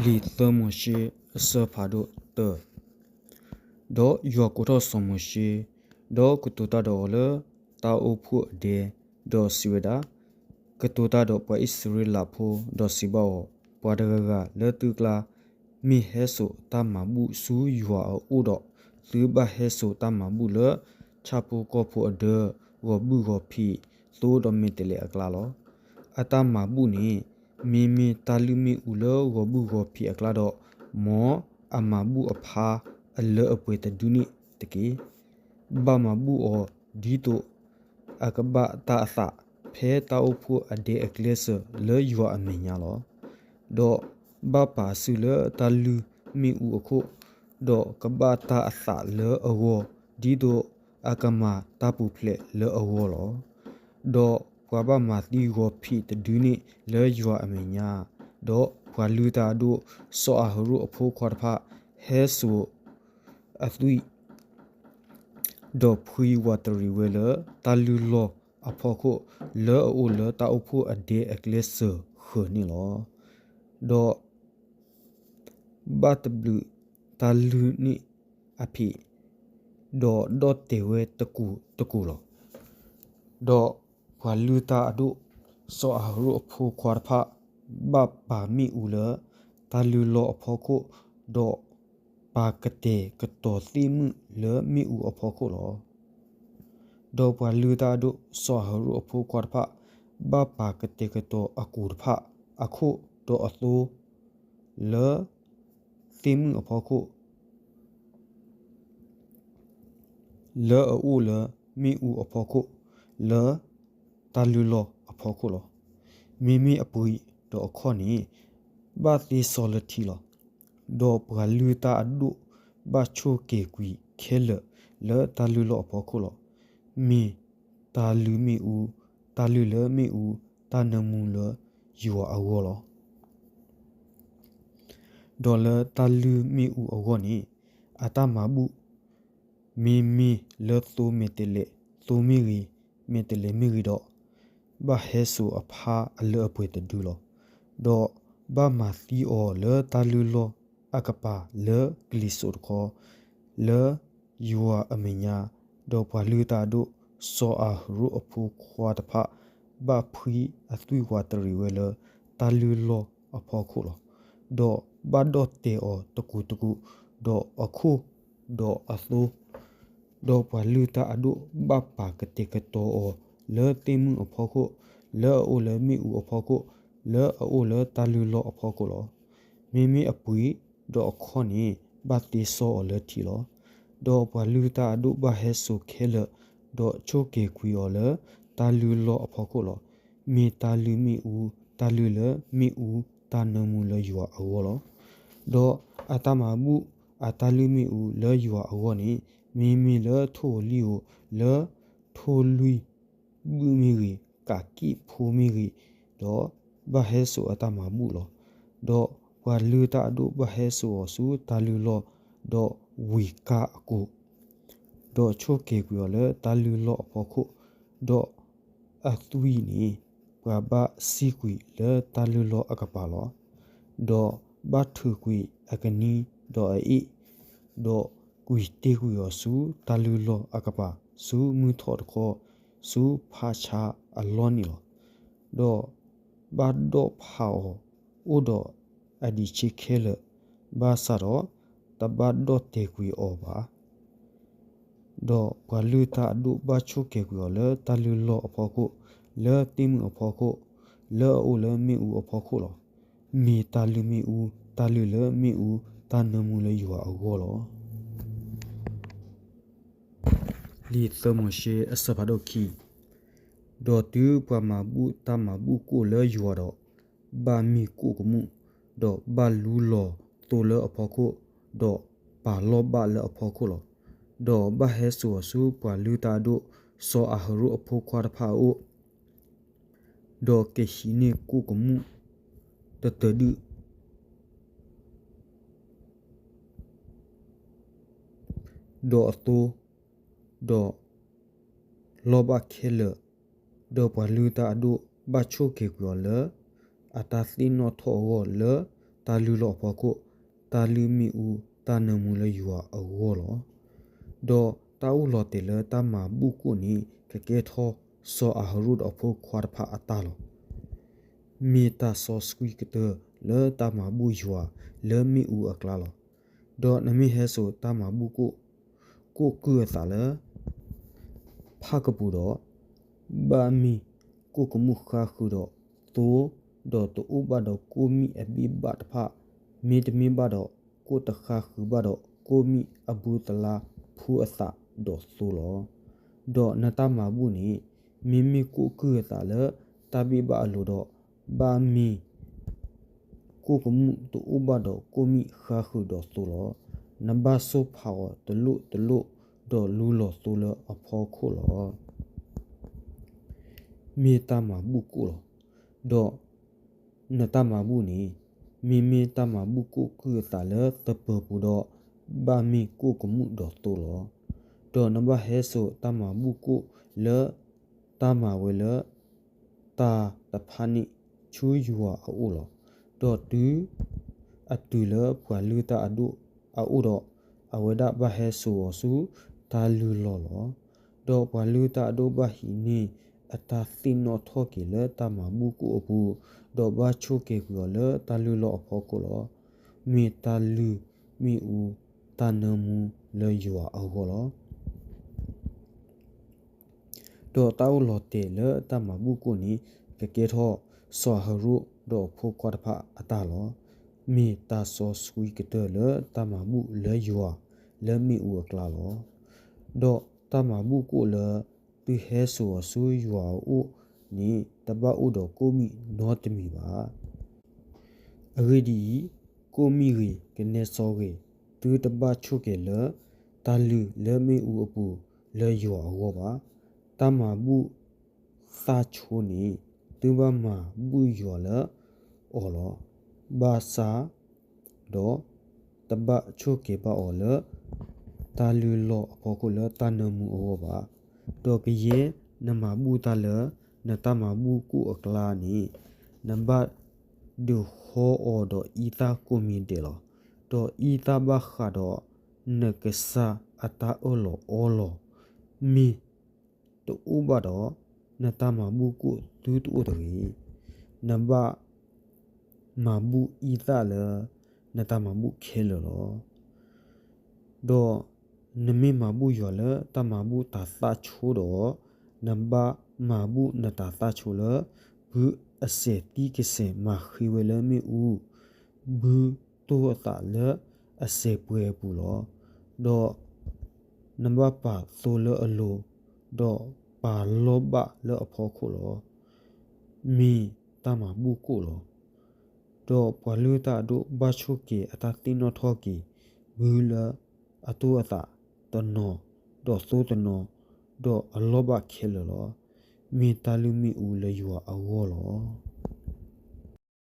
လံာ်သၢမိၤၡ့ အဆၢဖးဒိၣ်တၢ, ဒီးယွၤကိးထီၣ်စီၤမိၤၡ့, ဒီးကတိၤတၢ်ဒီးအီၤလၢတၢ်အိၣ်ဖှိၣ်အဒဲ, ဒီးစံးဝဲဒၣ်, ကတိၤတၢ်ဒီးပှၤအံၣ်စရ့လးဖိ, ဒီးစံးဘၣ်အီၤ, ပှၤတဂၤဂၤလၢသုကျါ မ့ၢ်ဟဲစိာ်တၢ်မၤဘူၣ်ဆူယွၤအအိၣ်ဒီး, သုဘၣ်ဟဲစိာ်တၢ်မၤဘူၣ်လၢ ဆၣ်ဖိကီၢ်ဖိအဒၢ, ဂီၤဘုၣ်ဂီၤဖံး, သိဒီးမဲာ်တဲးလဲးအကျါလီၤ. အတၢ်မၤဘူၣ်န့ၣ် မ့မ့ၢ်တၢ်လုၢ်မ့ၣ်အူလၢဂီၤဘုၣ်ဂီၤဖံးအကျါဒီး, မ်အမၤဘူၣ်အဖါအလၢအပှဲၤတဒုန့ၣ်တက့ၢ်. ဘၣ်မၤဘူၣ်အီၤဒ်သိးအကဘၣ်တၢ်အသး ဖဲတၢ်အိၣ်ဖှိၣ်အဒဲအကျဲစၢၤလၢယွၤအမဲာ်ညါလီၤ. ဒီးဘၣ်ပာ်အစုလၢတၢ်လုၢ်မ့ၣ်အူအခိၣ်, ဒီးကဘၣ်တၢ်အသးလၢအဂီၢ်, ဒ်သိးအကမၤတၢ်ပူၤဖျဲးလၢအဂီၢ်လီၤ. ဒီးပှၤဘၣ်မၤသံဂီၤဖံးတဒုန့ၣ်လၢယွၤအမဲာ်ညါ, ဒီးပှၤလုၢ်တၢ်အဒိၣ် စီၤအၤဟရိၣ်အဖိခွါတဖၣ် ဟဲစိာ်အသွံၣ် ဒီးဖှံဝးတရံးဝဲလၢတၢ်လုၢ်လီၢ်အဖီခိၣ် လၢအအိၣ်လၢတၢ်အိၣ်ဖှိၣ်အဒဲအကျဲစၢၤဃၢၤန့ၣ်လီၤ. ဒီးဘၣ်တဘျုးတၢ်လုၢ်န့ၣ်အဖံး, ဒီးဒီၣ်တဲာ်ဝဲတကိၤတကိၤလီၤ. ဒီးပှၤလုၢ်တၢ်အဒိၣ် စီၤအၤဟရိၣ်အဖိခွါတဖၣ် ဘၣ်ပာ်မ့ၣ်အူလၢတၢ်လုၢ်လီၢ်အဖီခိၣ်, ဒီးပာ်ကတဲာ်ကတီၤသ့ၣ်မုၣ်လၢမ့ၣ်အူအဖီခိၣ်လီၤ. ဒီးပှၤလုၢ်တၢ်အဒိၣ် စီၤအၤဟရိၣ်အဖိခွါတဖၣ် ဘၣ်ပာ်ကတဲာ်ကတီၤအကူးတဖၣ်အခိၣ်ဒီးအသိ လၢသ့ၣ်မုၣ်အဖီခိၣ် လၢအအိၣ်လၢမ့ၣ်အူအဖီခိၣ်, လၢတၢ်လုၢ်လီၢ်အဖီခိၣ်လီၤ. မ့မ့ၢ်အပှ့ၤဒီးအခီၣ်န့ၣ် ဘၣ်သ့စီလၢထံလီၤ. ဒီးပှၤလုၢ်တၢ်အဒိၣ်ဘၣ်ဆိၣ်က့ၤကွံာ်ခဲလၢာ်လၢတၢ်လုၢ်လီၢ်အဖီခိၣ်လီၤ. မ့ၢ်တၢ်လုၢ်မ့ၣ်အူ, တၢ်လုၢ်လၢမ့ၣ်အူ, တၢ်နၢမူလၢယွၤအဂီၢ်လီၤ. ဒီးလၢတၢ်လုၢ်မ့ၣ်အူအဂီၢ်န့ၣ် အတၢ်မၤဘူၣ် မ့မ့ၢ်လၢသိမဲာ်တဲးလဲး, သိမ့ၢ်ဂ့ၤ, မဲာ်တဲးလဲးမ့ၢ်ဂ့ၤဒီး, ဘၣ်ဟဲစိာ်အဖါအလၢအပှဲၤတဒုလီၤ. ဒီးဘၣ်မၤသံအီၤလၢတၢ်လုၢ်လီၢ်အကပၤလၢကလံၤစိးတခီ, လၢယွၤအမဲာ်ညါ, ဒီးပှၤလုၢ်တၢ်အဒိၣ် စီၤအၤဟရိၣ်အဖိခွါတဖၣ် ဘၣ်ဖှံအသွံၣ်ဝးတရံးဝဲလၢတၢ်လုၢ်လီၢ်အဖီခိၣ်လီၤ. ဒီးဘၣ်ဒီၣ်တဲာ်အီၤတကူးတကူး, ဒီးအခိၣ်, ဒီးအသိ, ဒီးပှၤလုၢ်တၢ်အဒိၣ်ဘၣ်ပာ်ကတဲာ်ကတီၤအီၤလၢသ့ၣ်မုၣ်အဖီခိၣ်, လၢအအိၣ်လၢမ့ၣ်အူအဖီခိၣ်, လၢအအိၣ်လၢတၢ်လုၢ်လီၢ်အဖီခိၣ်လီၤ. မ့မ့ၢ်အပှ့ၤဒီးအခီၣ်န့ၣ် ဘၣ်သ့စီအီၤလၢထံလီၤ. ဒီးပှၤလုၢ်တၢ်အဒိၣ်ဘၣ်ဟဲစိာ်ခဲလၢာ်, ဒီးဆိၣ်က့ၤကွံာ်အီၤလၢတၢ်လုၢ်လီၢ်အဖီခိၣ်လီၤ. မ့ၢ်တၢ်လုၢ်မ့ၣ်အူ, တၢ်လုၢ်လၢမ့ၣ်အူ, တၢ်နၢမူလၢယွၤအဂီၢ်လီၤ. ဒီးအတၢ်မၤဘူၣ်အတၢ်လုၢ်မ့ၣ်အူလၢယွၤအဂီၢ်န့ၣ် မ့မ့ၢ်လၢထိၣ်ဧိၤလံၣ်ဧိၤ, လၢထိၣ်လွံၢ်ဘုၣ်မ့ၢ်ဂ့ၤ, ကးကံၣ်ဖိမ့ၢ်ဂ့ၤ, ဒီးဘၣ်ဟဲစိာ်အတၢ်မၤဘူၣ်လီၤ. ဒီးပှၤလုၢ်တၢ်အဒိၣ်ဘၣ်ဟဲစိာ်အီၤဆူတၢ်လုၢ်လီၢ်, ဒီးဝံၤကၢ်အကိာ်, ဒီးဆိၣ်က့ၤကွံာ်အီၤလၢတၢ်လုၢ်လီၢ်အဖီခိၣ်, ဒီးအသွံၣ်န့ၣ် ပှၤဘၣ်စံၣ်ကွံာ်လၢတၢ်လုၢ်လီၢ်အကပၤလီၤ. ဒီးဘၣ်ထုးကွံာ်အကနံဒီးအအ့ၣ်, ဒီးကွံာ်တ့ၢ်ကွံာ်အီၤဆူတၢ်လုၢ်လီၢ်အကပၤ, ဆူမုၢ်ထီၣ်တခီ, ဆူဖးဆါအလီၢ်န့ၣ်လီၤ. ဒီးဘၣ်ဒီၣ်ဖးအီၤအိၣ်ဒီးအဒံးဆ့ခဲလၢာ်, ဘၣ်ဆၣ်ဒီးတဘၣ်ဒီၣ်တဲာ်ကွံာ်အီၤဘၣ်. ဒီးပှၤလုၢ်တၢ်အဒိၣ်ဘၣ်ဆိၣ်က့ၤကွံာ်အီၤလၢတၢ်လုၢ်လီၢ်အဖီခိၣ်, လၢသ့ၣ်မုၣ်အဖီခိၣ်, လၢအအိၣ်လၢမ့ၣ်အူအဖီခိၣ်လီၤ. မ့ၢ်တၢ်လုၢ်မ့ၣ်အူ, တၢ်လုၢ်လၢမ့ၣ်အူ, တၢ်နၢမူလၢယွၤအဂီၢ်လီၤ. လံာ်သၢမိၤၡ့အဆၢဖးဒိၣ်ခံ, ဒီးတုၤပှၤမၤဘူၣ်တၢ်မၤဘူၣ်ကိၣ်လၢယွၤဒီး, ဘၣ်မံကိၣ်ကမူၣ်, ဒီးဘၣ်လူလီၤသိလၢအဖီခိၣ်, ဒီးပာ်လီၢ်ဘၣ်လၢအဖီခိၣ်လီၤ. ဒီးဘၣ်ဟဲစိာ်အီၤဆူပှၤလုၢ်တၢ်အဒိၣ် စီၤအၤဟရိၣ်အဖိခွါတဖၣ်အအိၣ်, ဒီးကဟံးန့ၢ်ကိၣ်ကမူၣ်တတၢဒုၣ် ဒီးအသိ, ဒီးလီၢ်ဘၣ်ခဲလၢာ်, ဒီးပှၤလုၢ်တၢ်အဒိၣ်ဘၣ်ဆိၣ်က့ၤကွံာ်အီၤလၢ အတၢ်သ့ၣ်နီၣ်ထီၣ်အဂီၢ်လၢ တၢ်လုၢ်လီၢ်အဖီခိၣ်, တၢ်လုၢ်မ့ၣ်အူတၢ်နၢမူလၢယွၤအဂီၢ်လီၤ. ဒီးတၢ်အိၣ်လီၤတဲာ်လၢတၢ်မၤဘူၣ်ကိၣ်န့ၣ် ကကဲထီၣ်စီၤအၤဟရိၣ်ဒီးအဖိခွါတဖၣ်အတၢ်လီၤ. မ့ၢ်တၢ်စီဆှံကတၢၢ်လၢတၢ်မၤဘူၣ်ယွၤလၢမ့ၣ်အူအကျါလီၤ. ဒီးနမ့ၢ်ဟဲစိာ်တၢ်မၤဘူၣ်ကိၣ်, ကိၣ်ကုၢ်အသးလၢ ဖၣ်ကပူၤဒီး, ဘၣ်မ့ၢ်ကိၣ်ကမူၣ်ဃါဃုာ်ဒီးသိ, ဒီးတအိၣ်ဘၣ်ဒီးကိၣ်မံၣ်အဘ့ၣ်ဘၣ်တဖၣ်, မ့တမ့ၢ်ဘၣ်ဒီးကိၣ်တဃါဃုာ်ဘၣ်ဒီးကိၣ်မံၣ်အဘုသလါဖှူအသးဒီးသိလီၤ. ဒီးနတၢ်မၤဘူၣ်န့ၣ် မ့မ့ၢ်ကိၣ်ကုၢ်အသးလၢတၢ်ဘ့ၣ်ဘၣ်အလိၤဒီး, ဘၣ်မ့ၢ် ကိၣ်ကမူၣ်တအိၣ်ဘၣ်ဒီးကိၣ်မံၣ်ဃါဃုာ်ဒီးသိလီၤ. နဘၣ်စိာ်ဖးအီၤတလိၣ်တလိၣ်, ဒီးလူလီၤသိလၢအဖီခိၣ်လီၤ. မ့ၢ်တၢ်မၤဘူၣ်ကိၣ်လီၤ. ဒီးနတၢ်မၤဘူၣ်န့ၣ် မ့မ့ၢ်တၢ်မၤဘူၣ်ကိၣ်ကုၢ်အသးလၢသပၢၤပူၤဒီး, ဘၣ်မ့ၢ်ကိၣ်ကမူၣ်ဒီးသိလီၤ. ဒီးနဘၣ်ဟဲစိာ်တၢ်မၤဘူၣ်ကိၣ်လၢ တၢ်မၤဝဲလၢတၢ်တဖၣ်န့ၣ် ဆူယွၤအအိၣ်လီၤ. ဒီးတုၤအတုၤလၢပှၤလုၢ်တၢ်အဒိၣ်အအိၣ်ဒီး, အဝဲဒၣ်ဘၣ်ဟဲစိာ်အီၤဆူတၢ်လုၢ်လီၢ်လီၤ. ဒီးပှၤလုၢ်တၢ်အဒိၣ်ဘၣ်ဟံးန့ၢ်အတၢ်သ့ၣ်နီၣ်ထီၣ်က့ၤလၢတၢ်မၤဘူၣ်ကိၣ်အပူၤ, ဒီးဘၣ်ဆိၣ်က့ၤကွံာ်အီၤလၢတၢ်လုၢ်လီၢ်အဖီခိၣ်လီၤ. မ့ၢ်တၢ်လုၢ်မ့ၣ်အူတၢ်နၢမူလၢယွၤအဂီၢ်လီၤ. ဒီးတၢ်အိၣ်လီၤတဲာ်လၢတၢ်မၤဘူၣ်ကိၣ်န့ၣ် ကကဲထီၣ်စီၤအၤဟရိၣ်ဒီးအဖိခွါတဖၣ်အတၢ်လီၤ. မ့ၢ်တၢ်စီဆှံကတၢၢ်လၢတၢ်မၤဘူၣ်လၢယွၤလၢမ့ၣ်အူအကျါလီၤ. ဒီးတၢ်မၤဘူၣ်ကိၣ်လၢသုဟဲစိာ်အီၤဆူယွၤအအိၣ်န့ၣ် တဘၣ်အိၣ်ဒီးကိၣ်မံၣ်နီတမံၤဘၣ်. အဂ့ၢ်ဒ်အံၤ, ကိၣ်မံၣ်ဂ့ၤ, ကနဲစီဂ့ၤ, သုတဘၣ်ဆိၣ်က့ၤလၢတၢ်လုၢ်လၢမ့ၣ်အူအပူၤလၢယွၤအဂီၢ်ဘၣ်. တၢ်မၤဘူၣ်သၣ်ဆိန့ၣ် သုဘၣ်မၤဘူၣ်ယွၤလၢအီၤလီၤ. ဘၣ်ဆၣ်ဒီး တဘၣ်ဆိၣ်က့ၤဘၣ်အီၤလၢတၢ်လုၢ်လီၢ်အဖီခိၣ်လၢတၢ်နၢမူအဂီၢ်ဘၣ်. ဒီးကယဲၢ်နမၤဘူၣ်တၢ်လၢနတၢ်မၤဘူၣ်ကိၣ်အကျါန့ၣ်, နဘၣ်ဒုးဟီအီၤဒီးအံသၣ်ကိးမံၤဒဲးလီၤ. ဒီးအံသၣ်ဘၣ်ဃးဒီးနကစၢ်အတၢ်အၢၣ်လီၤအီလီၤ. မ့ၢ်တအိၣ်ဘၣ်ဒီး နတၢ်မၤဘူၣ်ကိၣ်သုတအိၣ်တဂ့ၤ. နဘၣ်မၤဘူၣ်အံသၣ်လၢနတၢ်မၤဘူၣ်ခဲလၢာ်လီၤ. ဒီးနမ့ၢ်မၤဘူၣ်ယွၤလၢတၢ်မၤဘူၣ်တၤသၣ်ဆိဒီး, နဘၣ်မၤဘူၣ်နတၤသၣ်ဆိလၢ ဘုအစဲးသံကစဲးမၤဃ့ဝဲလၢမ့ၣ်အူ, ဘုတိၢ်အသးလၢအစဲးပှဲၤအပူၤလီၤ. ဒီးနဘၣ်ပာ်သိလၢအလိၤ, ဒီးပာ်လီၢ်ဘၣ်လၢအဖီခိၣ်လီၤ. မ့ၢ်တၢ်မၤဘူၣ်ကိၣ်လီၤ. ဒီးပှၤလုၢ်တၢ်အဒိၣ်ဘၣ်ဆိၣ်က့ၤအတၢ်သ့ၣ်နီၣ်ထီၣ်က့ၤ ဘုလၢအတိၢ်အသးတနီၤ, ဒီးသိတနီၤ, ဒီးအလီၢ်ဘၣ်ခဲလၢာ်လီၤ. မ့ၢ်တၢ်လုၢ်မ့ၣ်အူလၢယွၤအဂီၢ်လီၤ.